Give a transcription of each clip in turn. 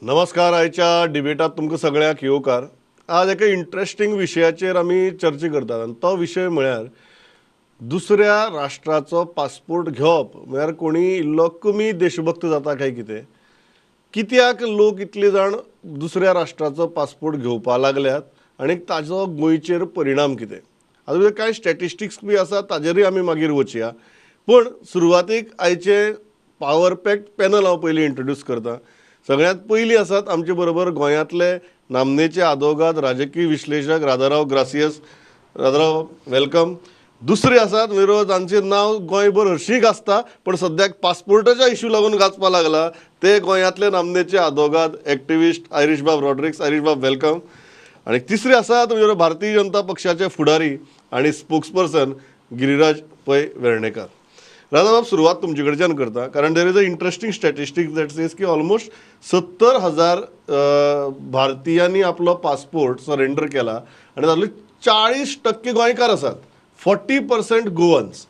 नमस्कार. आयच्या डिबेटात तुमकां सगळ्यांक येवकार. आज एका इंट्रस्टींग विशयाचेर आमी चर्चा करतात आनी तो विशय म्हळ्यार दुसऱ्या राष्ट्राचो पासपोर्ट घेवप म्हळ्यार कोणी इल्लो कमी देशभक्त जाता काय कितें? कित्याक लोक इतले जाण दुसऱ्या राष्ट्राचो पासपोर्ट घेवपाक लागल्यात आनी ताजो गोंयचेर परिणाम कितें? आतां भितर कांय स्टॅटिस्टिक्स बी आसा, ताजेरूय आमी मागीर वचया. पूण सुरवातीक आयचे पावर पॅक्ड पॅनल हांव पयलीं इंट्रोड्यूस करता. सगळ्यांत पयलीं आसात आमचे बरोबर गोंयांतले नामनेचे आदोगाद, राजकीय विश्लेशक राधाराव ग्रासियस. राधाराव, welcome. दुसरे आसात मेरो जांचें नांव गोंयभर हरशीं गाजता, पण सद्याक पासपोर्टाच्या इश्यू लागून गाजपा लागला, ते गोंयांतले नामनेचे आदोगाद, एक्टिविस्ट आयरीशबाब रॉड्रिक्स. आयरीशबाब, welcome. आनी तिसरे आसात म्हणजे भारतीय जनता पक्षाचे फुडारी आनी स्पोक्सपर्सन गिरिराज पै वेर्णेकर. राधाबाब, सुरवात तुमचे कडच्यान करता, कारण there is a interesting statistic that says की ऑलमोस्ट 70,000 भारतीयांनी आपलो पासपोर्ट सरेंडर केला आनी तातूंतले 40% गोंयकार आसात, 40% गोवन्स.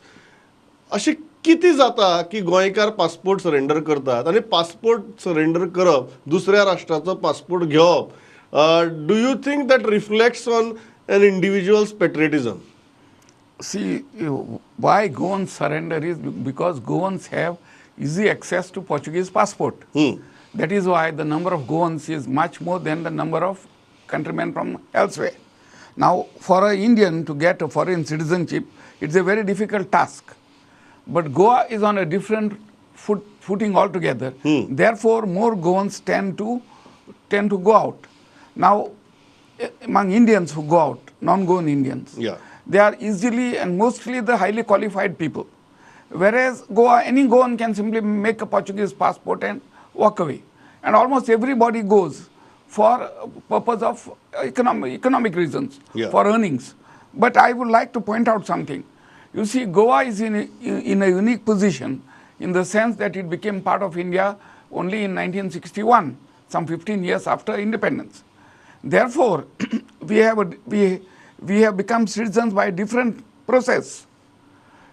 अशें कितें जाता की गोंयकार पासपोर्ट सरेंडर करतात? आनी पासपोर्ट सरेंडर करप, दुसऱ्या राष्ट्राचो पासपोर्ट घेवप, do you think that reflects on an individual's patriotism? See, why Goans surrender is because Goans have easy access to Portuguese passport. That is why the number of Goans is much more than the number of countrymen from elsewhere. Now, for an Indian to get a foreign citizenship, it's a very difficult task. But Goa is on a different footing altogether. Therefore, more Goans tend to go out. Now, among Indians who go out, non-Goan Indians, they are easily and mostly the highly qualified people. Whereas Goa, any Goan can simply make a Portuguese passport and walk away. And almost everybody goes for purpose of economic reasons, for earnings. But I would like to point out something. You see, Goa is in a unique position in the sense that it became part of India only in 1961, some 15 years after independence. Therefore, we have become citizens by a different process.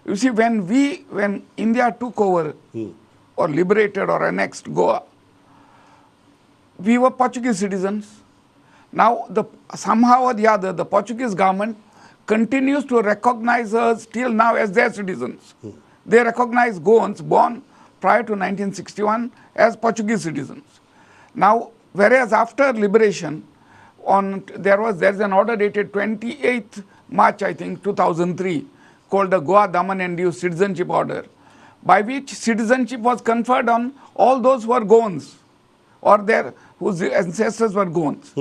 You see, when India took over or liberated or annexed Goa, we were Portuguese citizens. Now, somehow or the other, the Portuguese government continues to recognize us till now as their citizens. They recognize Goans born prior to 1961 as Portuguese citizens. Now, whereas after liberation, there is an order dated 28th March, I think, 2003, called the Goa Daman and Diu Citizenship Order, by which citizenship was conferred on all those who are Goans or their whose ancestors were Goans.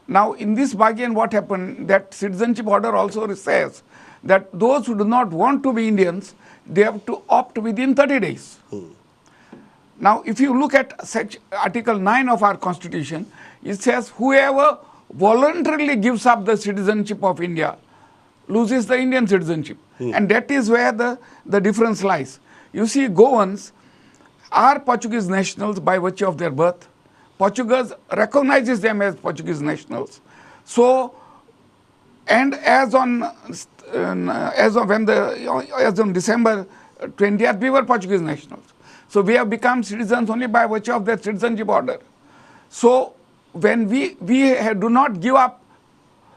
Now, in this bargain, what happened, that citizenship order also says that those who do not want to be Indians, they have to opt within 30 days. Now, if you look at Article 9 of our Constitution, it says whoever voluntarily gives up the citizenship of India loses the Indian citizenship. And that is where the difference lies. You see, Goans are Portuguese nationals by virtue of their birth. Portuguese recognizes them as Portuguese nationals. So, and as on, as of when the, as on December 20th, we were Portuguese nationals. So we have become citizens only by virtue of that citizenship order. So when we do not give up,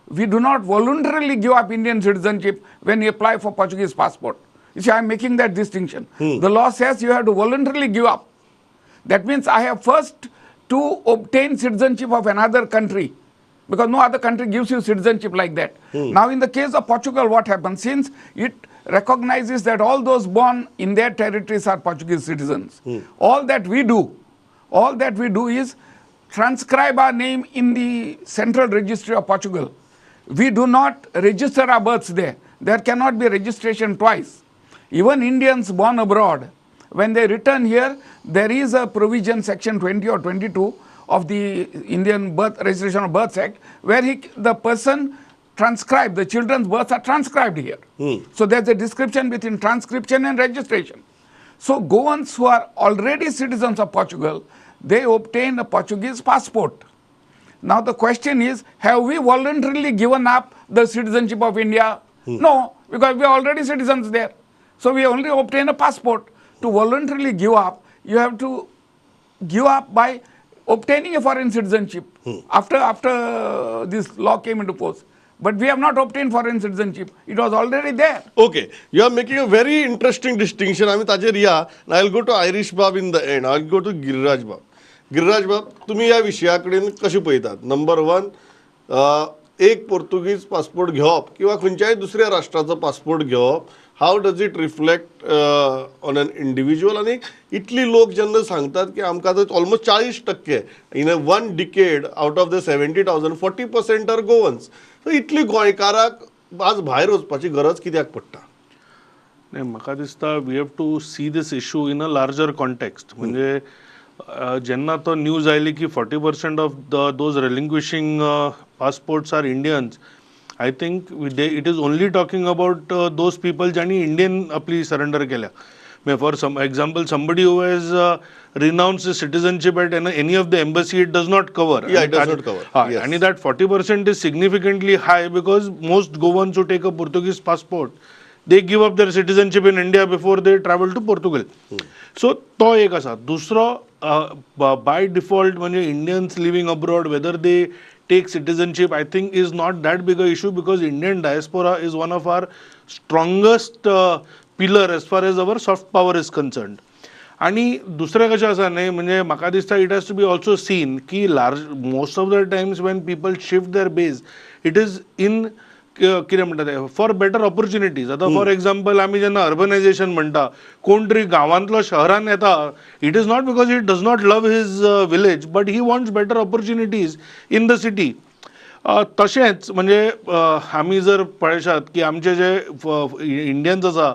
we do not voluntarily give up Indian citizenship when you apply for Portuguese passport. You see, I am making that distinction. The law says you have to voluntarily give up. That means I have first to obtain citizenship of another country, because no other country gives you citizenship like that. Now, in the case of Portugal, what happens? Since it recognizes that all those born in their territories are Portuguese citizens, all that we do is transcribe our name in the Central Registry of Portugal. We do not register our births there. There cannot be registration twice. Even Indians born abroad, when they return here, there is a provision, section 20 or 22 of the Indian Birth Registration of Births Act, where the person transcribed, the children's births are transcribed here. So there's a description between transcription and registration. So Goans who are already citizens of Portugal, they obtain a Portuguese passport. Now the question is, have we voluntarily given up the citizenship of India? No, because we are already citizens there. So we only obtain a passport. To voluntarily give up, you have to give up by obtaining a foreign citizenship after this law came into force. But we have not obtained foreign citizenship. It was already there. Okay, you are making a very interesting distinction. आमी ताजेर या. I will go to Irish Bab in the end. I will go to Giriraj Bab. Giriraj बाब, तुमी ह्या विशया कडेन कशें पळयतात? नंबर वन, एक पोर्तुगीज पासपोर्ट घेवप किंवा खंयच्याय दुसऱ्या राष्ट्राचो पासपोर्ट घेवप, how does it reflect on an individual? आनी इतली लोक जेन्ना सांगतात की आमकां आतां almost 40% in a one decade, out of the 70,000, 40% are Goans, so इतली गोंयकाराक आज भायर वचपाची गरज कित्याक पडटा? नाही, म्हाका दिसता we have to see this issue in a larger context. म्हणजे जेन्ना तो न्यूज आयली की 40% of the those relinquishing passports are Indians, I think it is only talking about those people ज्यांनी इंडियन आपली सरेंडर केल्या. For some example, somebody who has renounced citizenship at any of the embassy, it does not cover. Yeah, it does not cover. हा, Yes. आणि that 40% is significantly high because most Goans who take a Portuguese passport, they give up their citizenship in India before they travel to Portugal. So तो एक आसा. दुसरो, by default म्हणजे Indians living abroad, whether they take citizenship, I think is not that big a issue because Indian diaspora is one of our strongest pillar as far as our soft power is concerned. आणि दुसरें कशें आसा न्ही, म्हणजे म्हाका दिसता it has to be also seen की large most of the times when people shift their base, it is in कितें म्हणटा ते, फॉर बेटर ऑपॉर्च्युनिटीज. आतां फॉर एग्जाम्पल, आमी जेन्ना अर्बनायझेशन म्हणटा, कोण तरी गांवांतलो शहरान येता, it is not because he does not love his village, but he wants better opportunities in the city. तशेंच म्हणजे आमी जर पळयशात की आमचे जे इंडियन्स आसा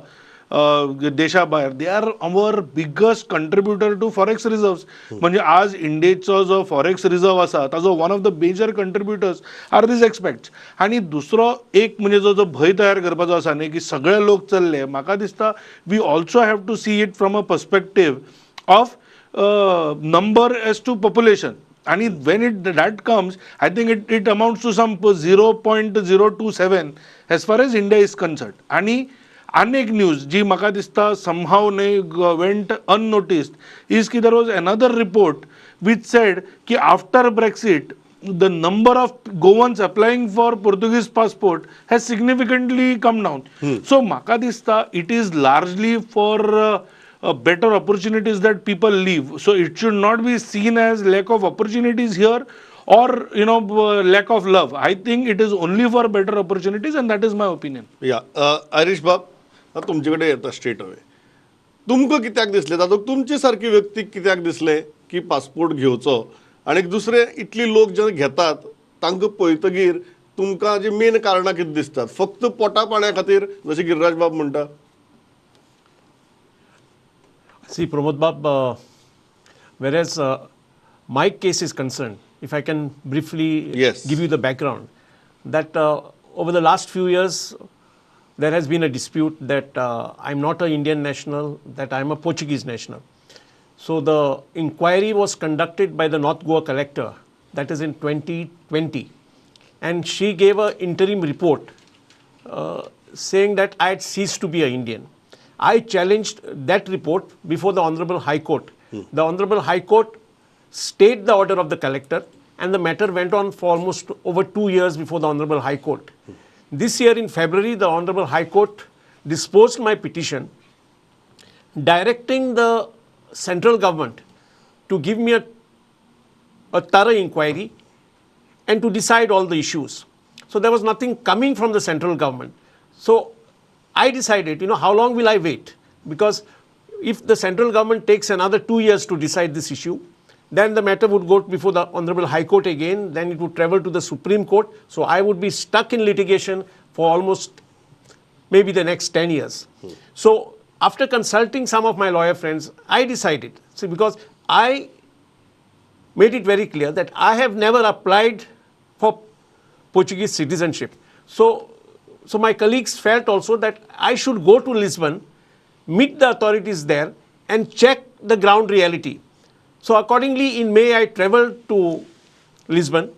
देशा भायर, they are our biggest contributor to forex reserves. म्हणजे आज इंडियेचो जो फॉरेक्स रिजर्व आसा, ताजो one of the major contributors are these expats. आनी दुसरो एक म्हणजे जो जो भंय तयार करपाचो आसा न्ही की सगळे लोक चल्ले, म्हाका दिसता we also have to see it from a perspective of number as to population. आणि when it that comes, I think it amounts to some 0.027 as far as India is concerned. आणि आनी एक न्यूज जी म्हाका दिसता somehow न्ही went unnoticed is की there was another report which said की after Brexit, the number of Goans applying for Portuguese passport has significantly come down. So म्हाका दिसता it is largely for better opportunities that people leave. So it should not be seen as lack of opportunities here or lack of love. I think it is only for better opportunities, and that is my opinion. या Irish बाब, आतां तुमचे कडेन येता straight away. तुमकां कित्याक दिसलें, तातूंत तुमचे सारकी व्यक्तीक कित्याक दिसलें की पासपोर्ट घेवचो? आनी दुसरें, इतली लोक जेन्ना घेतात तांकां पळयतगीर तुमकां जी मेन कारणां कितें दिसतात? फक्त पोटा पाण्या खातीर जशें गिरिराज बाब म्हणटा? See, Pramod Bab, whereas my case is concerned, if I can briefly Yes. give you the background, that over the last few years, there has been a dispute that I'm not an Indian national, that I'm a Portuguese national. So the inquiry was conducted by the North Goa collector, that is in 2020, and she gave an interim report saying that I had ceased to be an Indian. I challenged that report before the Honorable High Court. The Honorable High Court stayed the order of the collector, and the matter went on for almost over 2 years before the Honorable High Court. This year in February, the Honorable High Court disposed my petition directing the central government to give me a thorough inquiry and to decide all the issues. So there was nothing coming from the central government. So I decided, how long will I wait? Because if the central government takes another 2 years to decide this issue, then the matter would go before the Honorable High Court again, then it would travel to the Supreme Court. So I would be stuck in litigation for almost maybe the next 10 years. So after consulting some of my lawyer friends, I decided, see, because I made it very clear that I have never applied for Portuguese citizenship. So my colleagues felt also that I should go to Lisbon, meet the authorities there, and check the ground reality. So accordingly, in May, I traveled to Lisbon.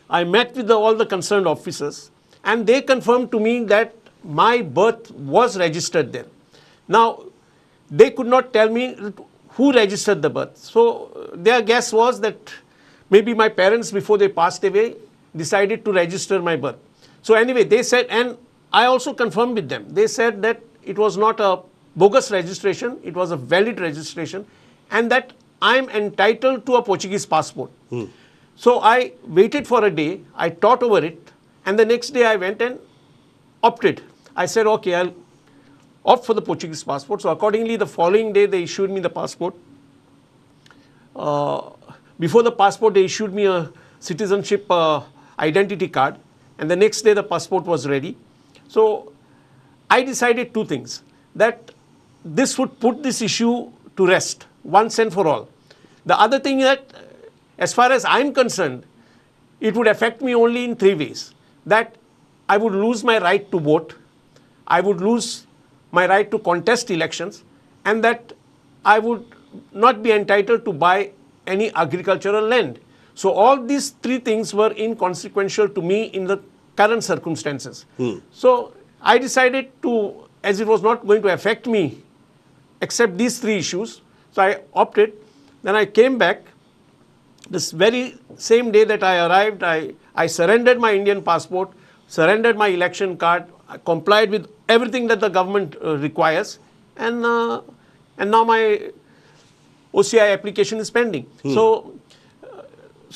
I met with all the concerned officers, and they confirmed to me that my birth was registered there. Now, they could not tell me who registered the birth. So their guess was that maybe my parents, before they passed away, decided to register my birth. So anyway, they said, and I also confirmed with them, they said that it was not a bogus registration, it was a valid registration, and that I am entitled to a Portuguese passport. So I waited for a day, I thought over it, and the next day I went and opted. I said, okay, I'll opt for the Portuguese passport. So accordingly, the following day they issued me the passport. Before the passport, they issued me a citizenship identity card, and the next day the passport was ready. So I decided two things, that this would put this issue to rest once and for all. The other thing that, as far as I'm concerned, it would affect me only in three ways. That I would lose my right to vote, I would lose my right to contest elections, and that I would not be entitled to buy any agricultural land. So all these three things were inconsequential to me in the current circumstances. So I decided to, as it was not going to affect me except these three issues, so I opted. Then I came back. This very same day that I arrived, I surrendered my Indian passport, surrendered my election card, I complied with everything that the government requires, and now my OCI application is pending. So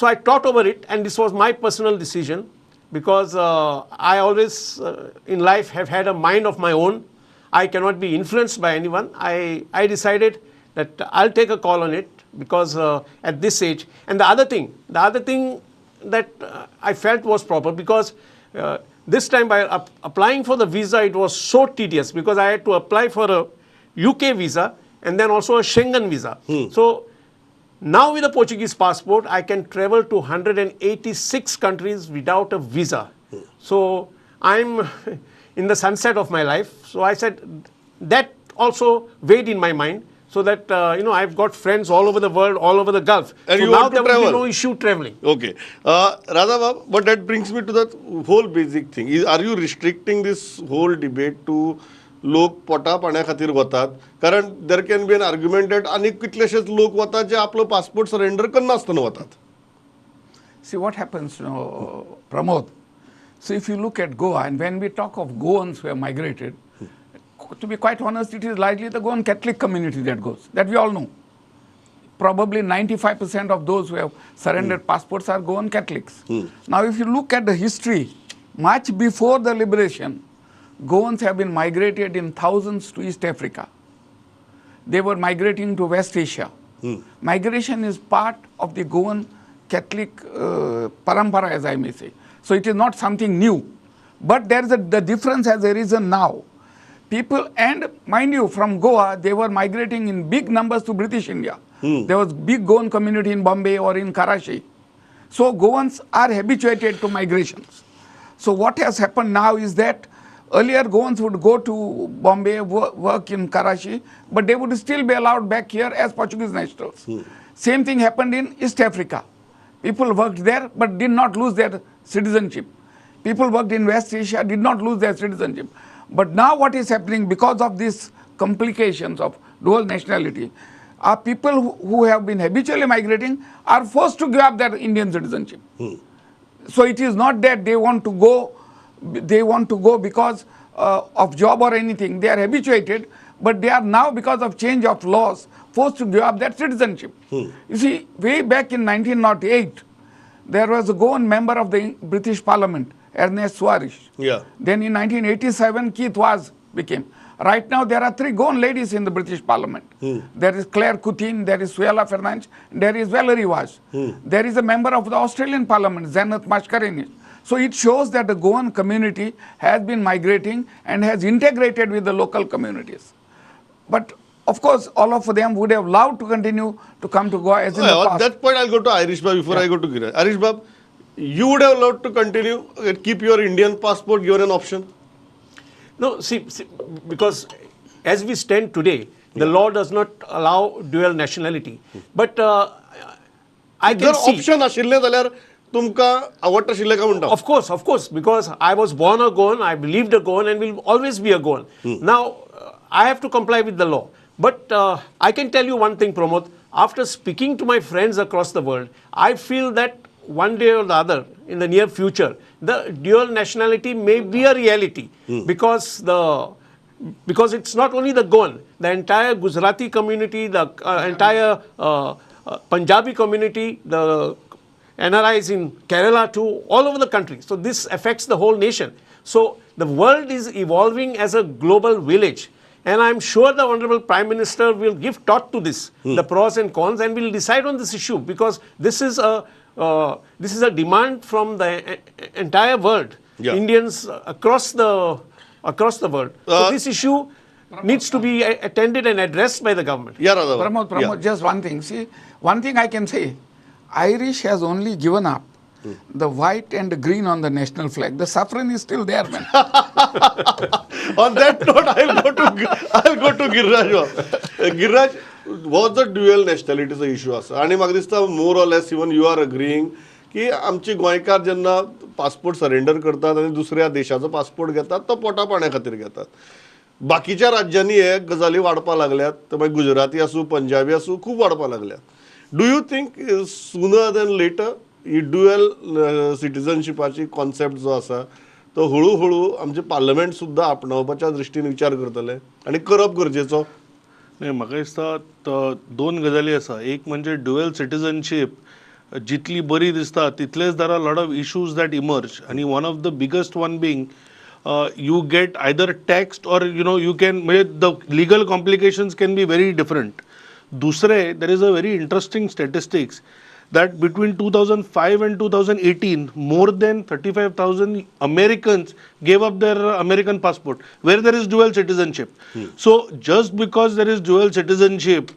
I thought over it, and this was my personal decision, because I always in life have had a mind of my own. I cannot be influenced by anyone. I decided that I'll take a call on it, because at this age. And the other thing that I felt was proper, because this time by applying for the visa, it was so tedious, because I had to apply for a UK visa and then also a Schengen visa. So now with a Portuguese passport, I can travel to 186 countries without a visa. So I'm in the sunset of my life. So I said that also weighed in my mind, so that, you know, I've got friends all over the world, all over the Gulf. And so you now want to there will travel. Be no issue traveling. Okay. Radha, but that brings me to that whole basic thing. Are you restricting this whole debate to लोक पोटा पाण्या खातीर वतात? कारण there can be an argument that आनी कितलेशेच लोक वतात जे आपलो पासपोर्ट सरेंडर करनासतना वतात. See what happens, Pramod. So if you look at Goa, and when we talk of Goans who have migrated, to be quite honest, it is largely the Goan Catholic community that goes, that we all know. Probably 95% of those who have surrendered passports are Goan Catholics. Now, if you look at the history, much before the liberation, Goans have been migrated in thousands to East Africa. They were migrating to West Asia. Migration is part of the Goan Catholic parampara, as I may say. So it is not something new. But there is the difference has arisen now. People, and mind you, from Goa, they were migrating in big numbers to British India. There was big Goan community in Bombay or in Karachi. So Goans are habituated to migrations. So what has happened now is that earlier Goans would go to Bombay, work in Karachi, but they would still be allowed back here as Portuguese nationals. Same thing happened in East Africa. People worked there but did not lose their citizenship. People worked in West Asia, did not lose their citizenship. But now what is happening because of these complications of dual nationality, are people who have been habitually migrating are forced to give up their Indian citizenship. So it is not that they want to go, because of job or anything. They are habituated, but they are now, because of change of laws, forced to give up their citizenship. You see, way back in 1908, there was a Goan member of the British Parliament, Ernest Soares. Yeah. Then in 1987, Keith Vaz became. Right now, there are three Goan ladies in the British Parliament. There is Claire Coutin, there is Suela Fernandes, there is Valerie Vaz. There is a member of the Australian Parliament, Zenith Mascarenhas. So it shows that the Goan community has been migrating and has integrated with the local communities. But of course, all of them would have loved to continue to come to Goa as in the On past. that point, I'll go to Irish Bab before I go to Giriraj. Irish Bab, you would have loved to continue, keep your Indian passport given an option? No, see, because as we stand today, the law does not allow dual nationality. But I can जर see... Option आशिल्लें जाल्यार तुमकां आवडटा आशिल्लें काय म्हणटा? Of course, because I was born a Goan, I believed a Goan and will always be a Goan. Now, I have to comply with the law. But I can tell you one thing, Pramod, after speaking to my friends across the world, I feel that one day or the other, in the near future, the dual nationality may be a reality because it's not only the Goan, the entire Gujarati community, the entire Punjabi community, the NRIs in Kerala too, all over the country. So this affects the whole nation. So the world is evolving as a global village. And I'm sure the Honorable Prime Minister will give thought to this, the pros and cons, and will decide on this issue, because this is a demand from the entire world, Indians across the world. So this issue needs to be attended and addressed by the government. Yeah, Pramod, just one thing. See, one thing I can say, Irish has only given up the white and the green on the national flag. The saffron is still there, man. On that note, I'll go to Giriraj. Giriraj, was the dual nationality issue आसा आनी म्हाका दिसता more or less even you are agreeing की आमची गोंयकार जेन्ना passport surrender करतात आनी दुसऱ्या देशाचो पासपोर्ट घेतात तो पोटा पाण्या खातीर घेतात. बाकीच्या राज्यांनी हे गजाली वाडपाक लागल्यात, ते मागीर गुजराती आसूं पंजाबी आसूं खूब वाडपाक लागल्यात. Do you think sooner than later he dual सिटिझनशिपाची concept जो आसा तो हळू हळू आमचे पार्लमेंट सुद्दां आपणावपाच्या दृश्टीन विचार करतले आनी करप गरजेचो? नाही, म्हाका दिसता दोन गजाली आसा. एक म्हणजे ड्युअल सिटिझनशीप जितली बरी दिसता तितलेच there are lot of issues that emerge, आनी one of the biggest one being you get either taxed or you know you can, म्हणजे the legal complications can be very different. दुसरे, there is a very interesting statistics that between 2005 and 2018, more than 35,000 Americans gave up their American passport, where there is dual citizenship. So just because there is dual citizenship,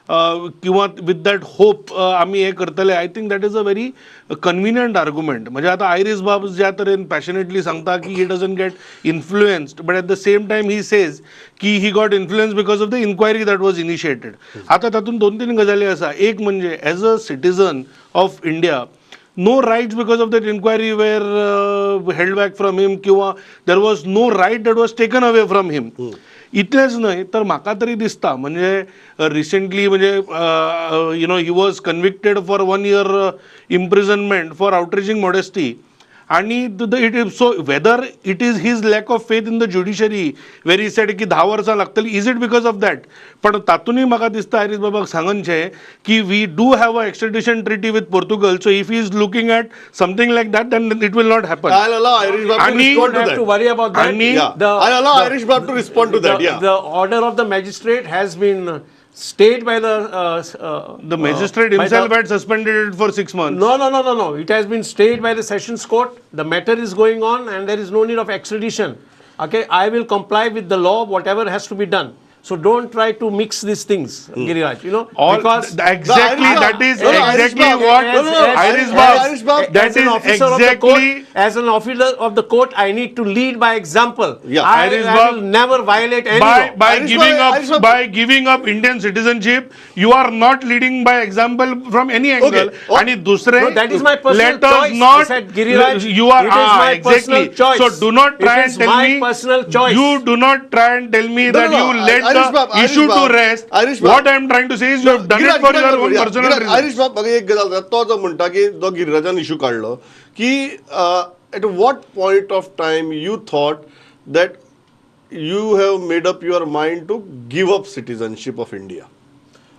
किंवा with that hope आमी हें करतले, I think that is a very convenient argument. म्हणजे आतां iris बाब ज्या तरेन passionately सांगता की he doesn't get influenced, but at the same time he says की he got influence because of the inquiry that was initiated. आतां तातूंत दोन तीन गजाली आसा. एक म्हणजे as a citizen of India, no rights because of that inquiry were held back from him, किंवा there was no right that was taken away from him. इतलेंच न्हय तर म्हाका तरी दिसता म्हणजे रिसेंटली म्हणजे you know he was convicted for 1 year imprisonment for outraging modesty, आनी it is so whether it is his lack of faith in the judiciary where he said की 10 वर्सां लागतली, is it because of that? पण तातूनय म्हाका दिसता iris बाबाक सांगनचें की we do have a extradition treaty with Portugal, so if he is looking at something like that then it will not happen. I'll allow Irish Bab to respond to that. To worry about that. I'll allow Irish Bab to respond to that. Yeah. The order of the magistrate has been stayed by the magistrate himself had suspended it for 6 months. No. It has been stayed by the Sessions Court. The matter is going on and there is no need of extradition. Okay, I will comply with the law, whatever has to be done. So don't try to mix these things, Giriraj, you know, all because exactly that is exactly what Irish Bab, that is exactly, as an officer of the court, I need to lead by example. Yeah. I will never violate any law. By giving up Indian citizenship, you are not leading by example from any angle. Okay. And dusre, no, that is my personal choice. Not, I said, Giriraj, you are, it is my exactly. personal choice. So do not try and tell me personal choice. You do not try and tell me that you let the issue to rest. What I am trying to say is you have done it for your own personal reasons. Irish Bab, म्हाका एक गजाल सांग, तो जो म्हणटा की जो गिरिराजान issue काडलो की at what point of time you thought that you have made up your mind to give up citizenship of India?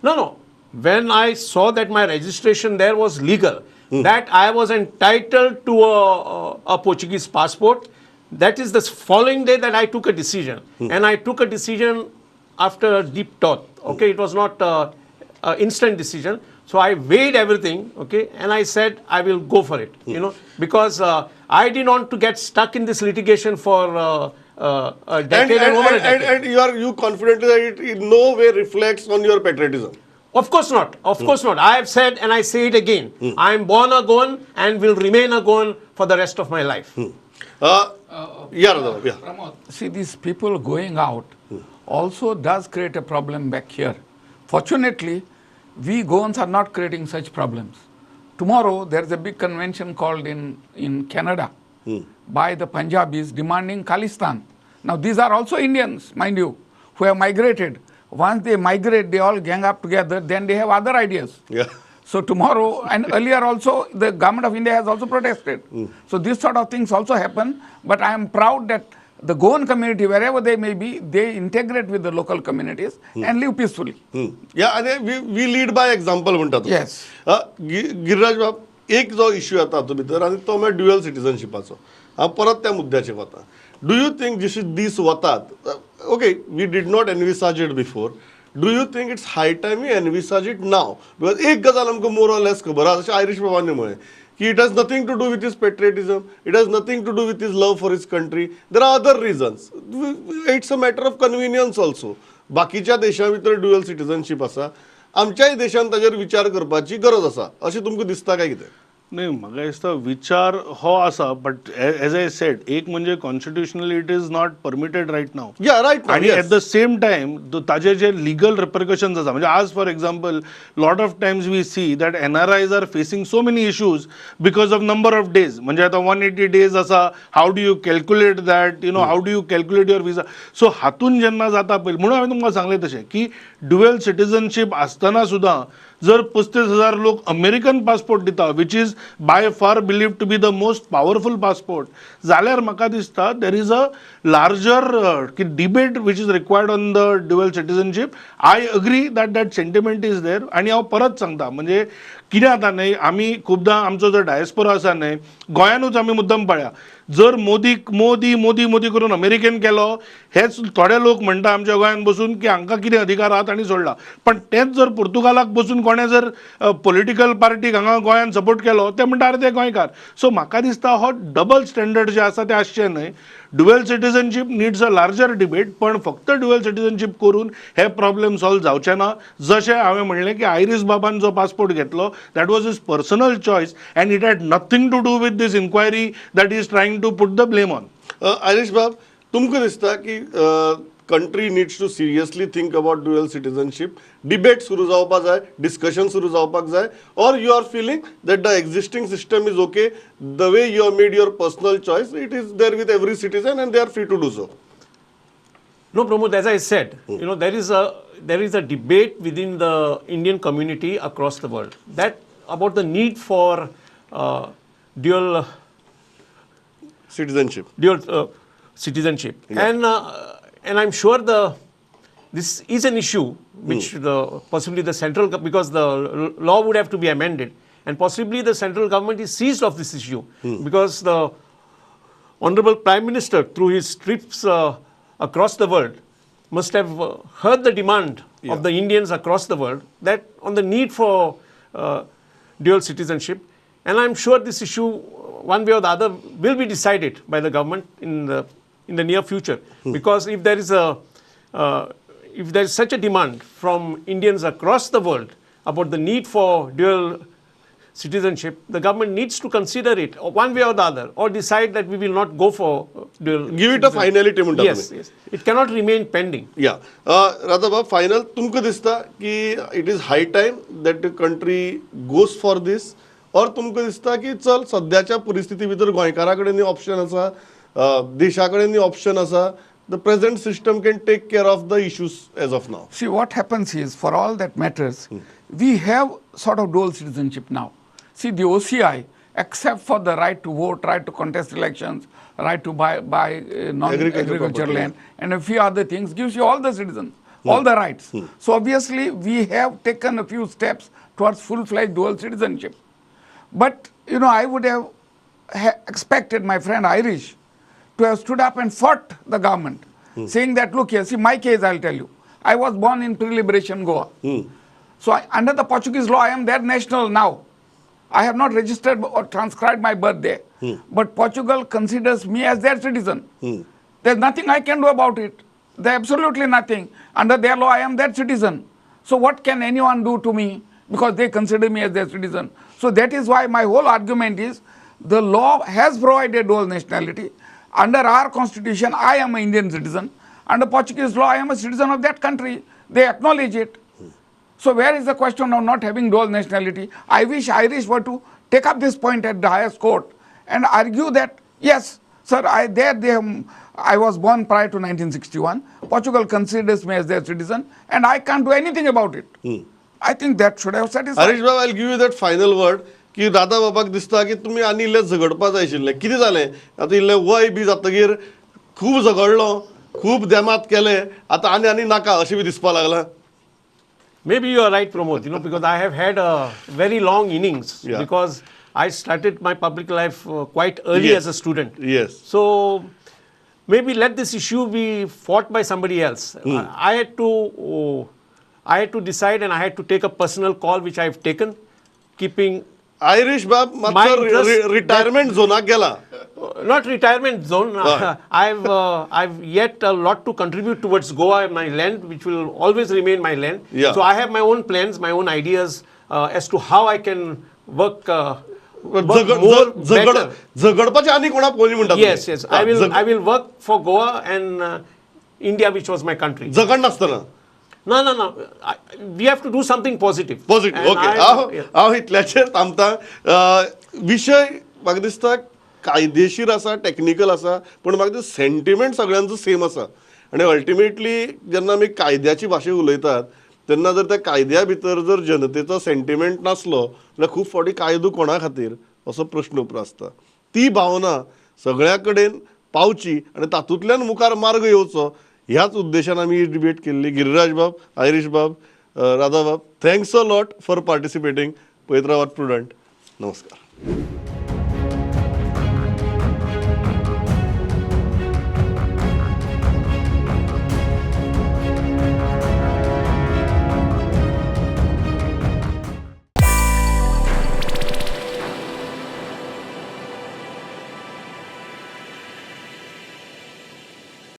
No. When I saw that my registration there was legal, that I was entitled to a Portuguese passport, that is the following day that I took a decision. And I took a decision after a deep thought. Okay, it was not an instant decision. So I weighed everything, okay, and I said I will go for it, you know, because I didn't want to get stuck in this litigation for a decade and over a decade. And you confidently that it in no way reflects on your patriotism? Of course not. Of course not. I have said, and I say it again, I am born a Goan and will remain a Goan for the rest of my life. Yeah. See, these people going out also does create a problem back here. Fortunately, we Goans are not creating such problems. Tomorrow, there is a big convention called in Canada by the Punjabis demanding Khalistan. Now, these are also Indians, mind you, who have migrated. Once they migrate, they all gang up together, then they have other ideas. Yeah. So tomorrow, and earlier also, the government of India has also protested. So these sort of things also happen, but I am proud that the Goan community, wherever they may be, they integrate with the local communities and live peacefully. या आनी we lead by example म्हणटा तूं. Yes. Giriraj बाब, एक जो issue येता हातूंत भितर आनी तो म्हळ्यार ड्युअल सिटीजनशिपाचो. हांव परत त्या मुद्द्याचेर वता. Do you think जशे दीस वतात, okay, we did not envisage it before, do you think it's high time we envisage it now? Because एक गजाल आमकां मोर ऑर लेस खबर आसा, जशें आयरीश बाबांनी म्हळें की it has nothing to do with his patriotism, it has nothing to do with his love for his country, there are other reasons, it's a matter of convenience also. बाकीच्या देशां भितर dual citizenship आसा, आमच्याय देशान ताजेर विचार करपाची गरज आसा अशें तुमकां दिसता काय कितें? नाही, म्हाका दिसता विचार हो आसा, बट एज I said, एक म्हणजे constitutionally it is not permitted right now. Yeah, right. आणि एट the same time ताजे जे लिगल रिपरकशन्स आसा, म्हणजे आज for example lot of times we see that NRIs are facing so many issues because of number of days. म्हणजे आतां 180 days आसा, how do you calculate that, how do you calculate your visa? So हातून जेन्ना जाता पयलीं, म्हणून हांवें तुमकां सांगलें तशें की ड्युएल सिटीजनशीप आसतना सुद्दां जर 35,000 लोक अमेरिकन पासपोर्ट दिता, which is by far believed to be the most powerful passport, जाल्यार म्हाका दिसता there is a larger की debate which is required on the dual citizenship. I agree that that sentiment is there. आनी हांव परत सांगता, म्हणजे कितें जाता न्हय, आमी खुबदां आमचो जो डायस्पोरा आसा न्हय, गोंयानूच आमी मुद्दम पळया, जर मोदीक मोदी मोदी मोदी करून अमेरिकेन केलो, हेच थोडे लोक म्हणटा आमच्या गोंयान बसून की हांकां कितें अधिकार आहात आनी सोडला. पण तेच जर पुर्तुगालाक बसून कोणें जर पॉलिटिकल पार्टीक हांगा गोंयान सपोर्ट केलो, ते म्हणटा अरे ते गोंयकार. सो म्हाका दिसता हो डबल स्टँडर्ड जे आसा ते आसचे न्हय. Dual citizenship needs a larger debate, पण फक्त ड्युअल सिटीजनशीप करून हे प्रॉब्लेम सॉल्व जावचे ना. जशें हांवें म्हणलें की आयरीस बाबान जो पासपोर्ट घेतलो, that was his personal choice and it had nothing to do with this inquiry that is trying to put the blame on. Irish बाब, तुमकां दिसता की country needs to seriously think about dual citizenship, debate सुरू जावपाक जाय, discussion सुरू जावपाक जाय, or you are feeling that the existing system is okay, the way you have made your personal choice, it is there with every citizen and they are free to do so? No, Pramod, as I said, there is a debate within the Indian community across the world that about the need for dual citizenship. Dual citizenship, and I'm sure this is an issue which the possibly the central because the law would have to be amended, and possibly the central government is seized of this issue because the Honorable Prime Minister, through his trips across the world, must have heard the demand of the Indians across the world that on the need for dual citizenship. And I'm sure this issue, one way or the other, will be decided by the government in the near future. Because if there is such a demand from Indians across the world about the need for dual citizenship, the government needs to consider it one way or the other, or decide that we will not go for dual. Give it a finality म्हणटा. Yes. It cannot remain pending. या राधा बाब, final, तुमकां दिसता की it is high time that the country goes for this, or तुमकां दिसता की चल सद्याच्या परिस्थिती भितर गोंयकारा कडेन ऑप्शन आसा, देशा कडेन ऑप्शन आसा, the present system can take care of the issues as of now? See, what happens is, for all that matters, we have sort of dual citizenship now. See, the OCI, except for the right to vote, right to contest elections, right to buy agriculture non-agriculture property, land, and a few other things, gives you all the citizens, all the rights. So obviously, we have taken a few steps towards full-fledged dual citizenship. But, I would have expected my friend Irish to have stood up and fought the government, saying that, look here, see, my case, I'll tell you. I was born in pre-liberation Goa. So under the Portuguese law, I am their national now. I have not registered or transcribed my birth there. But Portugal considers me as their citizen. There's nothing I can do about it. There's absolutely nothing. Under their law, I am their citizen. So what can anyone do to me because they consider me as their citizen? So that is why my whole argument is the law has provided dual nationality. Under our constitution, I am an Indian citizen. Under Portuguese law, I am a citizen of that country. They acknowledge it. So where is the question of not having dual nationality? I wish Irish were to take up this point at the highest court and argue that yes, Sir, I there they have, I was born prior to 1961. Portugal considers me as their citizen, and I can't do anything about it. I think that should have satisfied. Harish Bab, I give you that final word की दादा बाबाक दिसता की तुमी आनी इल्लें झगडपा जाय आशिल्लें. कितें जालें आतां, इल्लें वय बी जातकीर खूब झगडलो, खूब देमात केले, आतां आनी आनी नाका अशें बी दिसपा लागलां? Maybe you are right, Pramod, because I have had a very long innings because I started my public life quite early as a student. So maybe let this issue be fought by somebody else. I had to decide and I had to take a personal call, which I have taken, keeping Irish बाब my मातसो interest retirement झोनाक गेला. Not retirement zone. I've yet a lot to contribute towards Goa and my land, which will always remain my land. So I have my own plans, my own ideas as to how I can work more झगड better. झगडपाचे आनी कोणाक पळोवनी म्हणटा. Yes. I will work for Goa and India, which was my country. झगडनासतना. No. We have to do something positive. Positive. And okay, हांव हांव इतल्याचेर थांबता. विशय म्हाका दिसता कायदेशीर आसा, टॅक्निकल आसा, पूण म्हाका दिसता सेंटिमेंट सगळ्यांचो सेम आसा आनी अल्टिमेटली जेन्ना आमी कायद्याची भाशा उलयतात तेन्ना जर त्या कायद्या भितर जर जनतेचो सेंटिमेंट नासलो जाल्यार खूब फावटी कायदो कोणा खातीर असो प्रश्न उप्रासता. ती भावना सगळ्या कडेन पावची आनी तातूंतल्यान मुखार मार्ग येवचो ह्याच उद्देशान आमी ही डिबेट केल्ली. गिरिराज बाब, आयरीश बाब, राधा बाब, thanks a lot for participating. पळयत रावात प्रुडंट. नमस्कार.